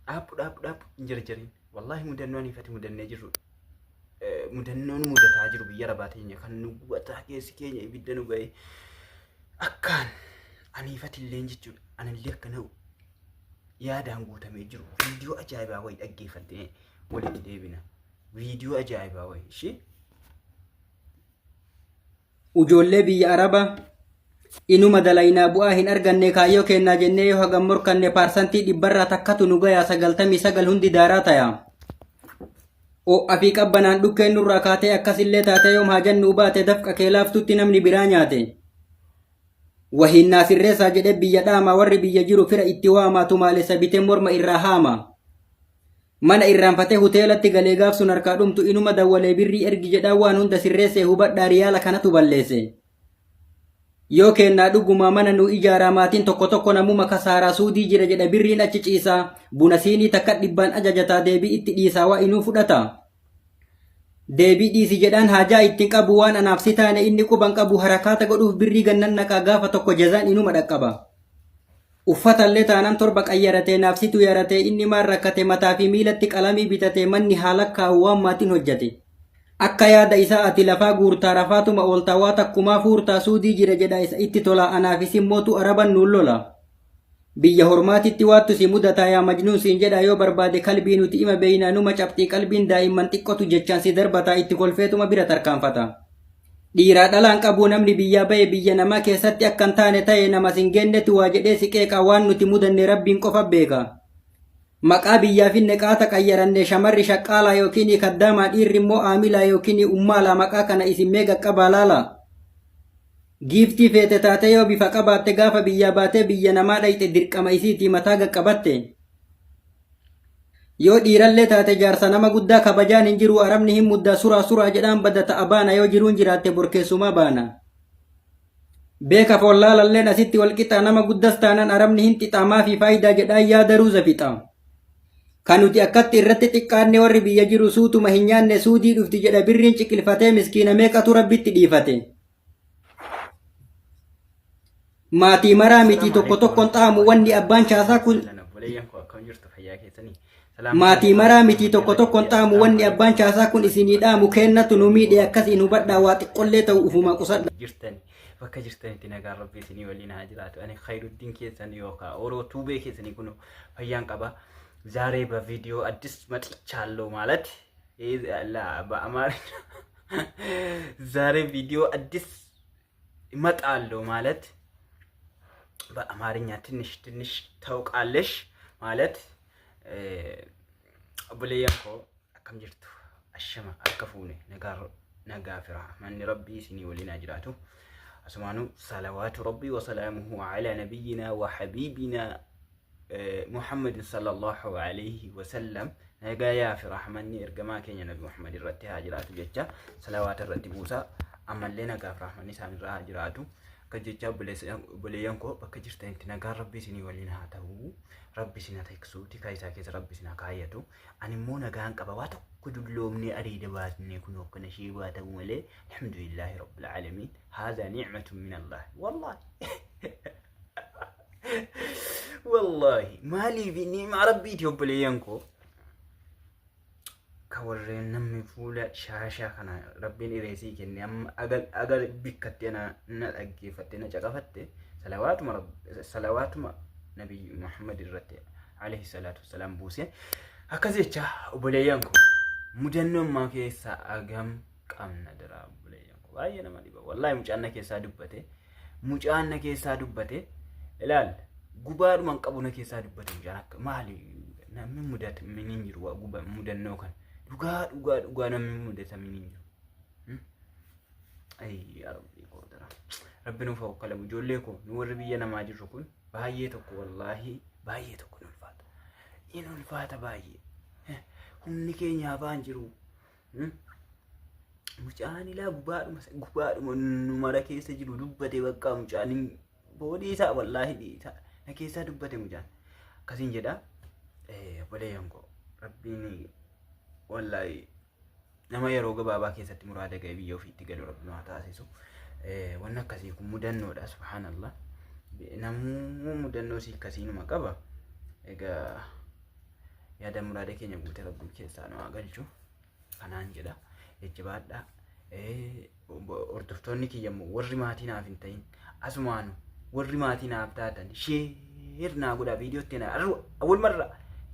Dhaabbu dhaabbu dhaabbu hin jarjariin. Wallaahi mudannoo aniifati mudannee jirru. Mudannoon mudataa jiru biyya arabaa teenya kan nu gubataa keessi keenya ibidda nu ga'e akkaan aniifati illeen jechuudha. Anillee akkana yaadaan guutamee jiru. Viidiyoo ajaa'ibaa wayii dhaggeeffattee walitti deebina. Viidiyoo ajaa'ibaa wayii ishee. Ujoollee biyya Araba inuma dalaynaa bu'aa hin arganne kaayyoo keennaa jennee yoo hagam morkanne paarsantii dhibbarraa takkatu nu gayaa 99 hundi daaraa taya. Oo'a fi qabbanaan dhukkeen nurraa kaatee akkasillee taatee yoom haajannuu baate dafqa kee laaftutti namni biraa nyaate. Wahiin naa sirreessaa jedhee biyya dhaamaa warri biyya jiru fira itti waamaa tumaalessa bitee morma irraa haama. Mana irraanfatee huteelatti galee gaaf sun harkaa dhumtu inuma dawwalee birrii ergi jedhaan waan hunda sirreessee hubadhaa riyaala kanatu balleesse. Yoo keennaa dhugumaa mana nuu ijaaraa maatiin tokko tokko namuma kasaaraa suudii jira jedha birriin achi ciisaa buna siinii takka dhibbaan ajajataa deebii itti dhiisaa waa inuu fudhata. Deebii dhiisi jedhaan haajaa ittiin qabu waan anaaf si taane inni quban qabu harakaata godhuuf birrii gannan naqaa gaafa tokko jazaan inuma dhaqqaba. Uffatallee taanan torba qayyaratee naaf situ yaratee inni maal rakkate mataa fi miilatti qalamii bitatee manni haa lakkaa'u waan maatiin hojjate. Akka yaada isaa ati lafaa guurtaa rafaatuma ooltaa waa takkumaa fuurtaa suudii jira jedha isa itti tolaa anaaf isin mootu araban nuun lola. Biyya hormaatitti waattu si mudataa yaa majnuun siin jedha yoo barbaade kalbii nuti ima beeynaa numa cabxii qalbiin daa'imman xiqqotu jechaan si darbataa itti kolfeetuma bira tarkaanfata. Dhiiraa dhalaan qabuu namni biyyaa bahe biyya namaa keessatti akka hin taane ta'e nama sin geennetu waa jedhee si qeeqa waan nuti mudanne rabbiin qofa beeka. Maqaa biyyaa finne qaata qayyaranne shamarri shaqqaalaa yookiin kaddaamaa dhiirri immoo aamilaa yookiin ummaalaa maqaa kana isin mee qaqqabaa laala. Giiftii feete taatee yoo bifa qabaatte gaafa biyyaa baatee biyya namaa dhayxe dirqama isiitii mataa qaqqabatte. Yoo dhiirallee taate jaarsa nama guddaa kabajaan hin jiru arabni hin muddaa suraa suraa jedhaan bada ta'a baana yoo jiruun jiraatte bor keessumaa baana. Beeka follaalalleen asitti wal qixaa nama guddas taanan arabni hin xixaa maafi faayidaa jedhaan yaada ruuza fixa. Kan nuti akkatti irratti xiqqaanne warri biyya jiru suutuma hin nyaanne suudii dhufti jedha birriin ciqilfatee miskiina meeqatu rabbitti dhiifate. Maatii maraa miti tokko tokkon xaamu wanni abbaan chaasaa kun Maatii maraa miti tokko tokkon xaamu wanni abbaan chaasaa kun isinii dhaamu keennatu nu miidhe akkas in hubadhaa waa xiqqollee ta'u ufumaa qusadha. Jirtani bakka jirtanitti nagaan rabbi isinii waliin haa jiraatu. Ani Khayruddin keessan yookaan Oroo Tuubee keessanii kun fayyaan qaba. ዛሬ በቪዲዮ አዲስ መጥቻለሁ ማለት በአማርኛ ዛሬ ቪዲዮ አዲስ እመጣለሁ ማለት በአማርኛ ትንሽ ትንሽ ታውቃለሽ ማለት obboleeyyan koo akkam jirtu ashama harka fuune nagaa nagaa fi rahmanni rabbii isinii waliin haa jiraatu asumaanuu salawaatu rabbii wasalaamuhu alaa nabiyyinaa wa habiibinaa Muhammadin sallallahu alayhi wasallam nagayaa fi rahmanni ergamaa keenya nabi Muhammad irratti haa jiraatu jecha salawaata irratti buusaa ammallee nagaa fi rahmanni isaan irra haa jiraatu akka jecha obboleeyyan koo bakka jirtanitti nagaan rabbi isinii waliin haa ta'u rabbi isin haa tiksu tika isaa keessa rabbi isin haa kaayyatu ani immoo nagaan qaba waa tokko dulloomnee areeda baasnee kun hokkana ishee waa ta'u malee alhamdulillaahi rabbil aalamiin haadha ni'matun min Allah wallahi Wallaahi maaliif ni'maa rabbiiti obboleeyyan koo ka warreen namni fuula shaashaa kana rabbiin ireesii kenne amma agar agar bikkatti na na dhaggeeffatte na caqafatte salawaatuma salawaatuma nabi Muhammad irratti alayhi salaatu wassalaam buuse akkas jecha obboleeyyan koo mudannoo ammaa keessa agam qabna dara obboleeyyan koo baay'ee nama dhiba wallaahi mucaan na keessaa dubbate Mucaan na keessaa dubbate ilaal gubaadhuma hin qabu na keessaa dubbate mucaan akka maali namni mudatamin hin jiru waa guba mudannoo kana dhugaa dhugaa dhugaa namni mudatamin hin jiru. Ayyi yaa rabbii koo dara rabbi nuuf haa wakkalamu ijoollee koo nu warri biyya namaa jirru kun baay'ee tokko wallaahi baay'ee tokko in ulfaata in ulfaata baay'ee humni keenya hafaan jiru. Mucaan ilaa gubaadhuma gubaadhuma nu mara keessa jiru dubbate bakka mucaan hin boodii isaa wallaahi dhiisaa na keessaa dubbate mucaan akkasiin jedha obboleeyyan koo rabbiin wallaahi nama yeroo gabaabaa keessatti muraada ga'e biyya ofiitti galu rabbi nu haa taasisu wanni akkasii kun mudannoodha subhaanallah namuu mudannoo si akkasiinuma qaba egaa. Yaada muraada keenya guutee Rabbiin keessaa nu haa galchu. Kanaan jedha. Jajjabaadhaa. Hordoftoonni kiyya immoo warri maatii naaf hin ta'in asumaanu warri maatii naaf taatan share naa godhaa viidiyootti na awwal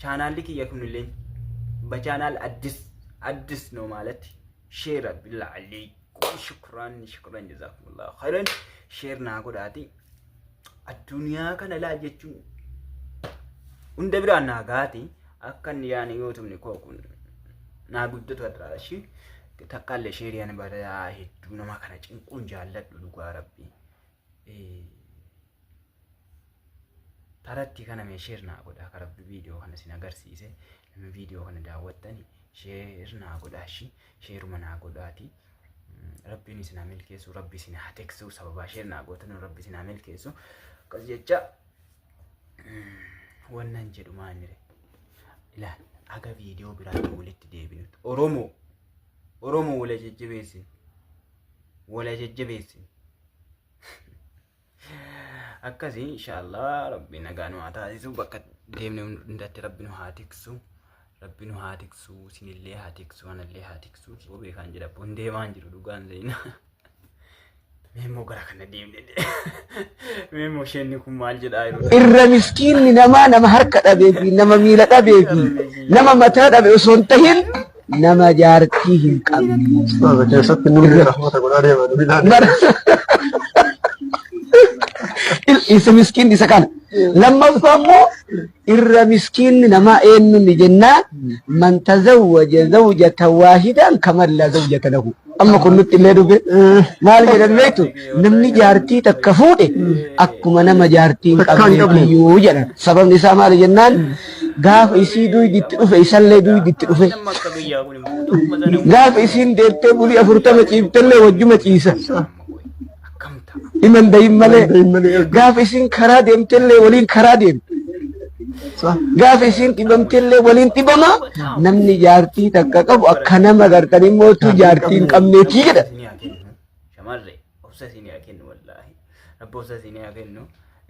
chaanaalli kiyya kunillee በቻናል አዲስ አዲስ ነው ማለት share بالله عليكم شكرا شكرا جزاكم الله خيرا share naa godhaati addunyaa kana laa jechuun hunda biraan naa gaati akka inni yaani youtubni koo kun naa guddatu irraa shi takkaallee share ani badaa hedduu nama kana cinquun jaalladhu dhugaa Rabbii. Taratti kana mee share naa godhaa ka Rabbi viidiyoo kana sin agarsiise namni viidiyoo kana daawwattani share naa godhaa shi shareuma naa godhaati. Rabbiin isin haa milkeessu, Rabbi isin haa tiksu, sababaa share naa gootan Rabbi isin haa milkeessu. Akkas jecha wannan jedhu maalire ilaal aga viidiyoo biraatti walitti deebinutti Oromoo Oromoo wala jajjabeessin wala jajjabeessin. Akkasii inshaallah Rabbi nagaa nu haa taasisu, bakka deemne hundatti Rabbi nu haa tiksu, Rabbi nu haa tiksu, isinillee haa tiksu, anallee haa tiksu. Beekaan jedha abboon deemaan jiru dhugaan seenaa. Mee immoo gara kana deemne, mee immoo isheen kun maal jedhaa jiru? Irra miskiinni namaa nama harka dhabee fi nama miila dhabee fi nama mataa dhabe osoo hin tahin nama jaartii hin qabne. Ustaaza keessatti nurri rahmata godhaa deema dubbiidhaan. Isa miskiinni isa kana. Lammaffaa immoo irra miskiinni namaa eenyuun jennaan من تزوج زوجة واحدة كمن لا زوجة له. Amma kun nutti illee dhufe maal jedhan beektu, namni jaartii takka fuudhe akkuma nama jaartii hin Takka hin qabne. qabneetiyyuu jedhan. Sababni isaa maali jennaan gaafa isii duyditti dhufe isallee duyditti dhufe. Nama akka biyyaa kun immoo sana Gaafa isiin deemtee bulii 40 ciiftellee wajjuma ciisa. Akkam ta'a? Himan dahin malee. Dahin malee. Gaafa isiin karaa deemtellee waliin karaa deemte. Gaafa isiin dhibamtellee waliin dhibama. Namni jaartii takka qabu akka nama gartanii mootuu jaartii hin qabneetii jedha. Isinii haa kennu. Shamarree obsa isinii haa kennu, wallaahi. Rabbi obsa isinii haa kennu.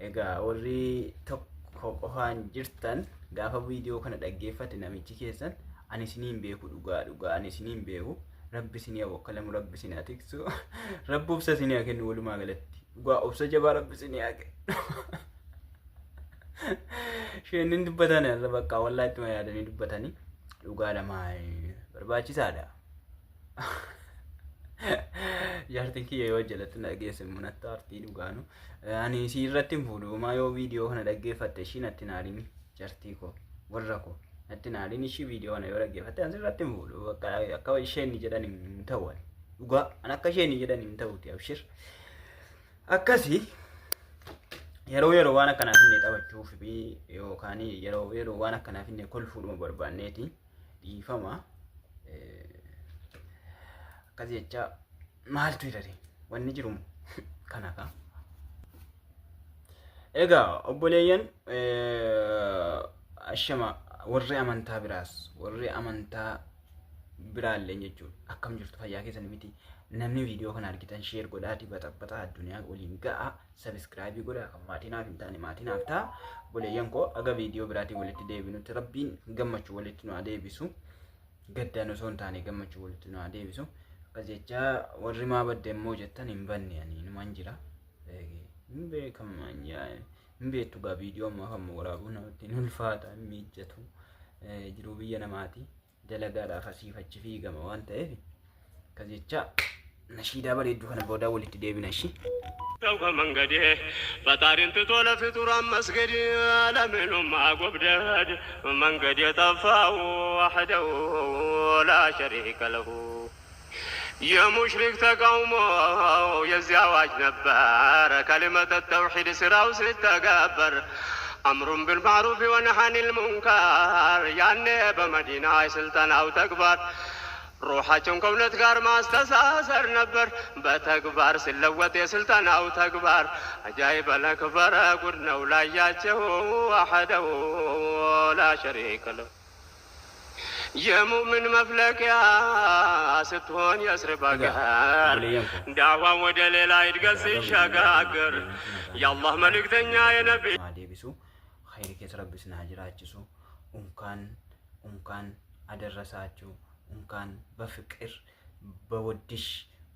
Egaa warri tokko qofaan jirtan gaafa viidiyoo kana dhaggeeffate namichi keessan ani isinii hin beeku, dhugaa dhugaa ani isinii hin beeku. Rabbi isinii haa wakkalamu, Rabbi isinii haa tiksu. Rabbi obsa isinii haa kennu walumaa galatti. Dhugaa obsa jabaa Rabbi isinii haa kennu. Isheen dubbatan irra bakka wallaahi ittuma yaadanii dubbatanii dhugaa lamaa barbaachisaadha. Jaartiin kiyya yoo jalatti na dhageesse immoo natti aartii dhugaanu. Ani isii irratti hin fuudhu maa yoo viidiyoo kana dhaggeeffatte ishii natti hin aarini, jartii koo warra koo natti hin aarini, ishii viidiyoo kana yoo dhaggeeffatte ani irratti hin fuudhu, bakka akka isheen jedhan hin ta'u, ani dhugaa ani akka isheen jedhan hin ta'uti, abshir. Akkasii yeroo yeroo waan akkanaaf inni taphachuuf fi yookaan yeroo yeroo waan akkanaaf inni kolfuudhuma barbaanneeti dhiifama. Akkas jecha maaltu jedhate wanni jiru kana ka. Egaa obboleeyyan, ashama warri amantaa biraas warri amantaa biraallee jechuudha, akkam jirtu, fayyaa keessan miti? Namni viidiyoo kana argitan share godhaatii baxaxaxaa addunyaa waliin ga'a, subscribe godhaa, kan maatii naaf hin taane maatii naaf ta'a. Obboleeyyan koo, aga viidiyoo biraatiin walitti deebinutti Rabbiin gammachuu walitti nu haa deebisu, gaddaan osoo hin taane gammachuu walitti nu haa deebisu. Akkas jecha warri maa badde immoo jettan hin banne, ani numan jira, hin beekamu, hin beektu gaa, viidiyoo ammaa kan waraabuu namatti hin ulfaata, hin miijjatu, jiruu biyya namaati dalagaadhaaf asiif achi fiigama waan ta'eef akkas jecha nashiidaa bareedduu kana booda walitti deebina ishii. ሰው ከመንገዴ ፈጣሪን ትቶ ለፍጡራን መስገድ ለምኑም ማጎብደድ መንገድ የጠፋው وحده لا شريك له። የሙሽሪክ ተቃውሞ የዚያ አዋጅ ነበር كلمة التوحيد ስራው ሲተገበር أمر بالمعروف ونهي عن المنكر ያኔ በመዲና የስልጠናው ተግባር ሩሓቸውን ከእውነት ጋር ማስተሳሰር ነበር። በተግባር ሲለወጥ የስልጠናው ተግባር አጃይበ ለክበረ ጉድ ነው ላያቸው وحده لا شريك له። የሙእምን መፍለቂያ ስትሆን የስርብ አገር ዳዕዋ ወደ ሌላ ይድገት ሲሸጋገር የአላህ መልእክተኛ የነቢ haa deebisu, khayri keessa Rabbi isin haa jiraachisu unkaan. እንኳን አደረሳችሁ። እንኳን በፍቅር በወድሽ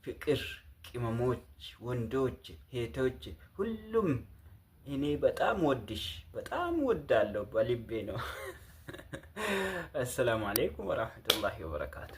ፍቅር ቅመሞች፣ ወንዶች፣ ሴቶች ሁሉም እኔ በጣም ወድሽ በጣም ወዳለሁ በልቤ ነው። አሰላሙ አለይኩም ወራህመቱላሂ ወበረካቱ።